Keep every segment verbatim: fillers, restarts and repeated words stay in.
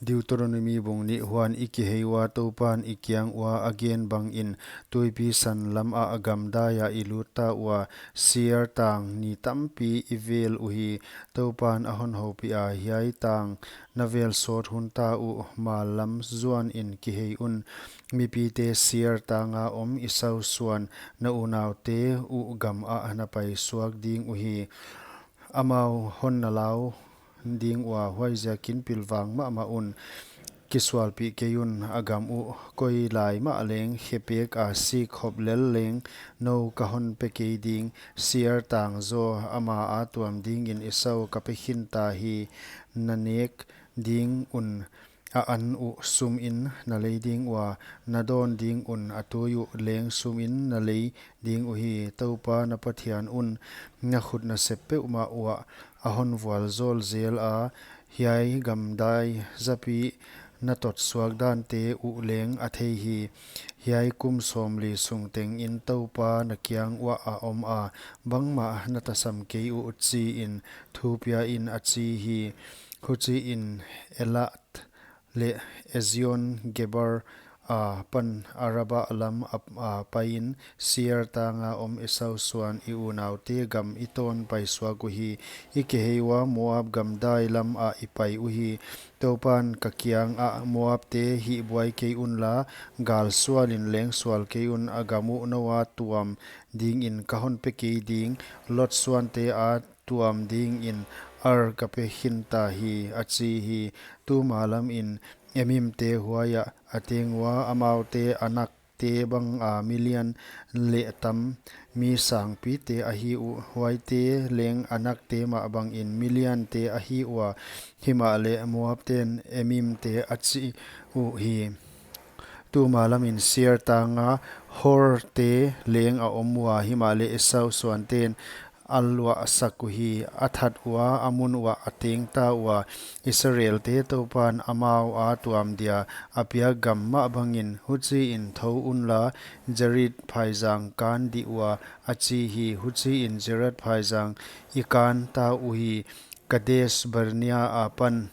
Deuteronomi bung nih. Huan i kihei ua, Toupan i kiang ua a gen bangin tuipi san lam ah gamdai ah i lut ta ua, Seir tang ni tampi i vel uhi. Toupan a hon houpih a, hiai tang na vel sawt hun ta uh, mal lam zuan in kihei un. Mipite Seir tanga om Esau suan na unaute uh gam ah na paisuak ding uhi. Amau hon na lau ding ua, huaiziakin pilvang mahmah un, kisualpih kei un. A gam uh koi lai mah leng, khepek a sik khop lel leng, nou ka hon pe kei ding. Seir tang zaw ama a tuam dingin Esau ka pe khin ta hi. Na nek ding un a an uh sum in na lei ding ua, na dawn ding un a tui uh leng sum in na lei ding uhi. Toupa na Pathian un na khut nasep peuhmah uah a hon vualzawl zel a, hiai gamdai zapi na tot suak dante uh leng a thei hi. Hiai kum sawmli sung tengin Toupa na kiang uah a om a, bangmah na tasam kei uh, chiin thu pia in, a chi hi. Huchiin Elat leh Ezion Geber apan Araba lam a, a paiin, Seir tanga om Esau suan i unaute gam i tawn paisuak uhi. I kihei ua, Moab gamdai lam ah i pai uhi. Toupan ka kiang ah, Moabte hihbuai kei unla, gal sualin leng sual kei un. A gam uh nou a tuam dingin ka hon pe kei ding. Lot suante a tuam dingin Ar ka pe khin ta hi, a chi hi. Tumalam in Emimte huai ah a teng ua, amaute Anakte bang a mi lian leh tam, mi sangpite ahi uh. Huaite leng Anakte mah bangin mi liante ahi ua, himahleh Moabten Emimte a chi uhi. Tumalam in Seir tanga Horte leng a om ua, himahleh Esau suanten a luahsak uhi. A that ua, a mun uah a teng ta ua, Israelte Toupan amau a tuam dia a piak gam mah bangin. Huchiin thou unla, Zered phaizang kan dih ua, a chi hi. Huchiin Zered phaizang i kan ta uhi. Kades Barnea apan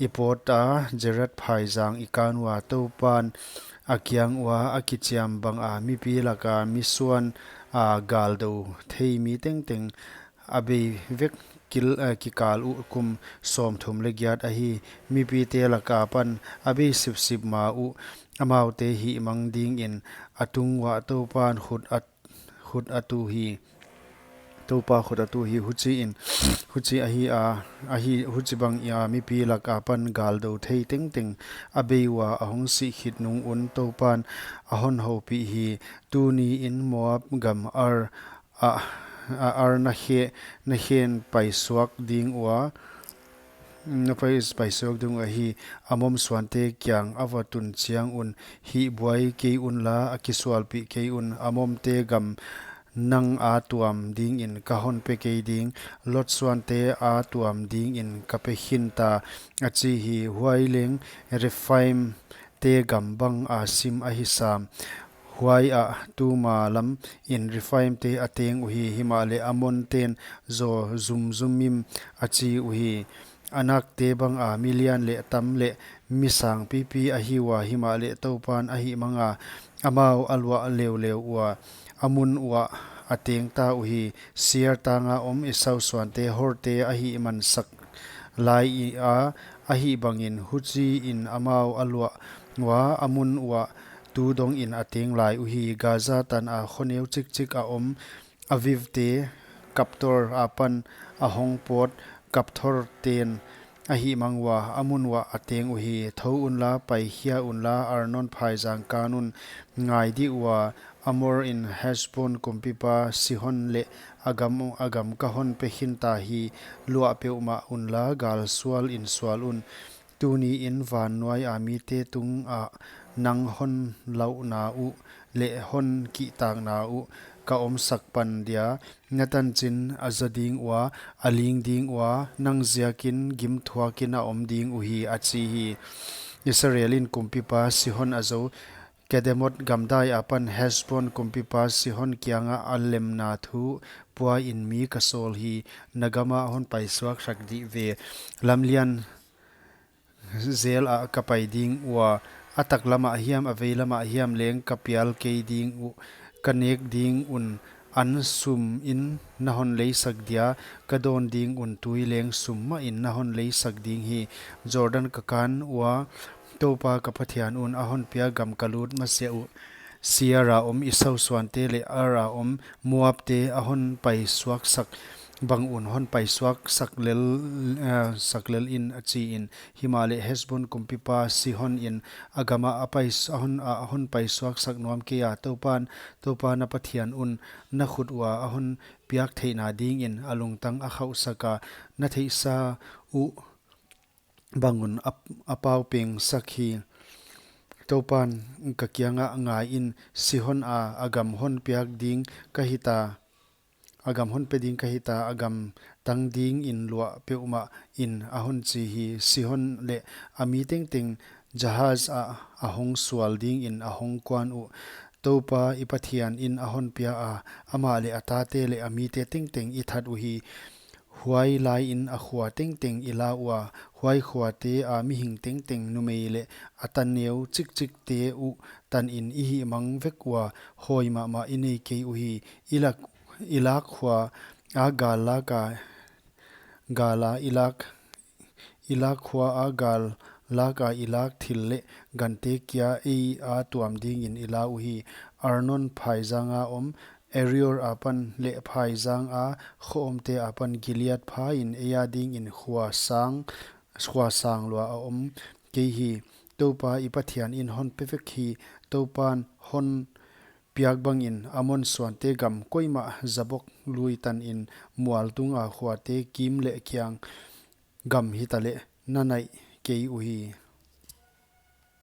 i pawt a, Zered phaizang i kan ua. Toupan a kiang ua, a kichiam bang a mipi laka mi suan a galdo thei mi tengteng a bei vek kil, eh, kikal uh kum sawmthum leh giat ahi. Mipite laka pan a bei sipsip ma uh, amaute hihmang dingin a tung uah Toupan khut a khut a tu hi. Toupa khut a tu hi. Huchiin, huchi ahi a, ahi, huchibang a mipi laka pan galdo thei tengteng a bei ua, a hong sih khit nung un Toupan a hon houpih hi. Tuniin Moab gam Ar a, a Ar na khe, na khen paisuak ding ua, na pai, paisuak ding uhi. Amon suante kiang a va tun chiang un, hihbuai kei unla, a kisualpih kei un. Amonte gam nang a tuam dingin ka hon pe kei ding. Lot suante a tuam dingin ka pe khin ta, a chi hi. Huai leng Rephaimte gam bang a sim ahi sam. Huai ah tumalam in Rephaimte a teng uhi, himahleh Amonten zaw zumzumim a chi uhi. Anakte bang a mi lian leh tam leh mi sang pipi ahi ua, himahleh Toupan a hihmang a, amau a luah leuleu ua, a mun uah a teng ta uhi. Seir tanga om Esau suante Horte a hihman sak lai a, ahihbangin huchiin amau a luah ua, a mun uah tu dongin a teng lai uhi. Gaza tan a khoneu chikchik a om Avivte, Kaptor apan a hong pawt Kapthorten a hihmang ua, a mun uah a teng uhi. Thou unla, paikhia unla, Arnon phaizang kan un. Ngai dih ua, Amorin Hesbon kumpipa Sihon leh a gam, a gam ka hon pe khin ta hi. Luah peuhmah unla, gal sual in sual un. Tuniin vannuai a mite tungah nang hon lauhna uh leh hon kihtakna uh ka omsak pan dia. Na tanchin a za ding ua, a ling ding ua, nang ziakin gimthuakin a om ding uhi, a chi hi. Israel in kumpipa Sihon a zou. Kedemot gamdai apan Hesbon kumpipa Sihon kiangah a lemna thu puain mi ka sawl hi. Na gam ah hon paisuak sak dih ve. Lamlian zel ah ka pai ding ua, a taklam ah hiam a veilam ah hiam leng ka pial kei ding uh. Ka nek ding un an sum in na hon leisak dia, ka dawn ding un tui leng sum mah in na hon leisak ding hi. Jordan ka kan ua, Toupa ka Pathian un a hon pia gam ka lut masiah uh, Seir a om Esau suante leh Ar a om Moabte a hon paisuaksak bang un hon paisuaksak lel, eh, sak lel in, a chi in. Himahleh Hesbon kumpipa Sihon in a gam ah a pai, a hon, a hon paisuaksak nuam kei a, Toupan, Toupa na Pathian un na khut ua a hon piak theihna ding in a lungtang a khauhsak a, na theihsa uh bang un a, a paupengsak hi. Toupan ka kiang ah, ngai in, Sihon a, a gam hon piak ding ka hita, a gam hon pe ding ka hita, a gam tang ding in luah peuhmah in, a hon chi hi. Sihon leh a mi tengteng Jahaz ah a hong sual ding in a hong kuan uh. Toupa i Pathian in a hon pia a, amah leh a tate leh a mite tengteng i that uhi. Huai lai in a khua tengteng i la ua, huai khuate a mihing tengteng, numei leh a ta neu chikchikte uh tan in i hihmang vek ua, hawi mahmah i nei kei uhi. I lak, i lak khua a gal lak a, gal a i lak, i lak khua a gal lak a i lak thil leh gante kia ei a tuam ding in i la uhi. Arnon phaizang a om Aroer apan leh phaizang a kho omte apan Gilead pha in ei a ding in khua sang, khua sang lua a om kei hi. Toupa i Pathian in hon pe vek hi. Toupan hon piak bang in Amon suante gam koimah zabok lui tan in mual tung a khuate kim leh kiang gam hitaleh na naih kei uhi.